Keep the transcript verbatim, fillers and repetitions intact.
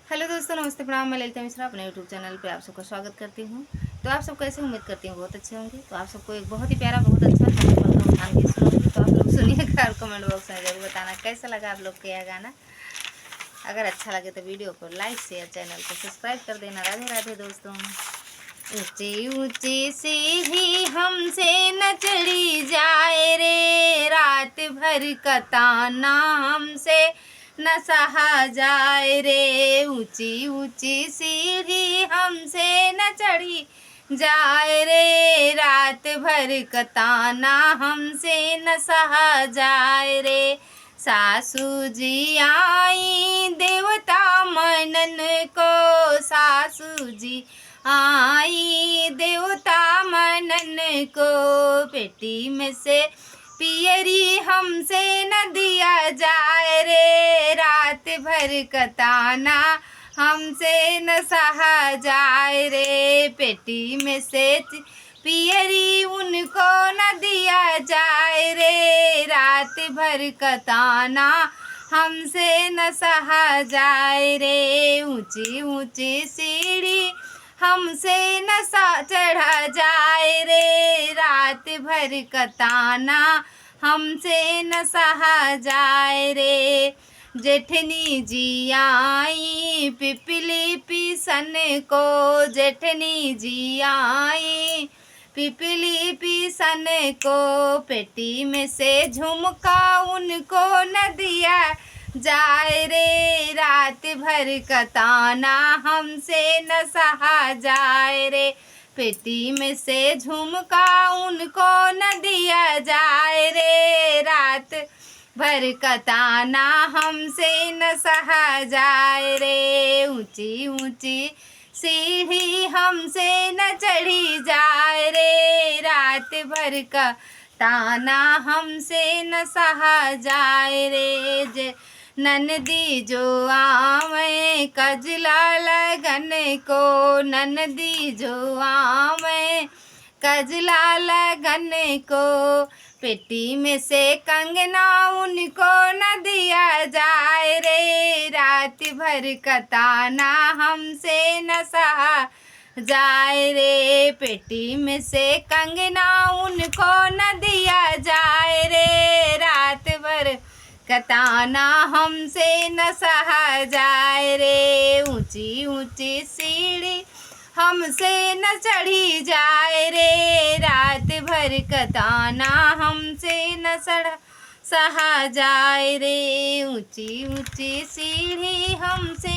हेलो दोस्तों, नमस्ते, प्रणाम। मैं ललिता मिश्रा अपने YouTube चैनल पे आप सबका स्वागत करती हूँ। तो आप सब कैसे, उम्मीद करती हूँ बहुत अच्छे होंगे। तो आप सबको एक बहुत ही प्यारा, बहुत अच्छा छठ पर्व का उठान गीत सुनाऊंगी। तो आप लोग सुनिएगा और कमेंट बॉक्स में जरूर बताना कैसा लगा आप लोग को यह गाना। अगर अच्छा लगे तो वीडियो को लाइक, शेयर, चैनल को सब्सक्राइब कर देना। राधे राधे दोस्तों। ऊंची ऊंची सीढ़ी हमसे न चढ़ी जाए रे, रात भर का ताना हमसे न सहा जाए रे। ऊंची ऊंची सीढ़ी हमसे न चढ़ी जाए रे, रात भर का ताना हमसे न सहा जाए रे। सासू जी आई देवता मनन को, सासू जी आई देवता मनन को, पेटी में से पियरी हमसे न दिया जाए रे, रात भर का ताना हमसे न सहा जाए रे। पेटी में से पियरी उनको न दिया जाए रे, रात भर का ताना हमसे न सहा जाए रे। ऊंची ऊंची सीढ़ी हमसे न सा चढ़ा जाए रे, रात भर का ताना हमसे न सहा जाए रे। जेठनी जी आई पिपली पीसन को, जेठनी जी आई पिपली पीसन को, पेटी में से झुमका उनको न दिया जाए रे, रात भर का ताना हमसे न सहा जाए रे। पेटी में से झुमका उनको न दिया जाए रे, रात भर का ताना हमसे न सहा जाए रे। ऊंची ऊंची सीढ़ी हमसे न चढ़ी जाए रे, रात भर का ताना हमसे न सहा जाए रे। जे ननदी जो आवे कजला लगन को, ननदी जो आवे कजला लगन को, पेटी में से कंगना उनको न दिया जाए रे, रात भर का ताना हमसे न सहा जाए रे। पेटी में से कंगना उनको न दिया जाए रे, रात भर का ताना हमसे न सहा जाए रे। ऊंची ऊंची सीढ़ी हमसे न चढ़ी जाए रे, रात भर का ताना हमसे न सढ़ा सहा जाए रे। ऊंची ऊंची सीढ़ी हमसे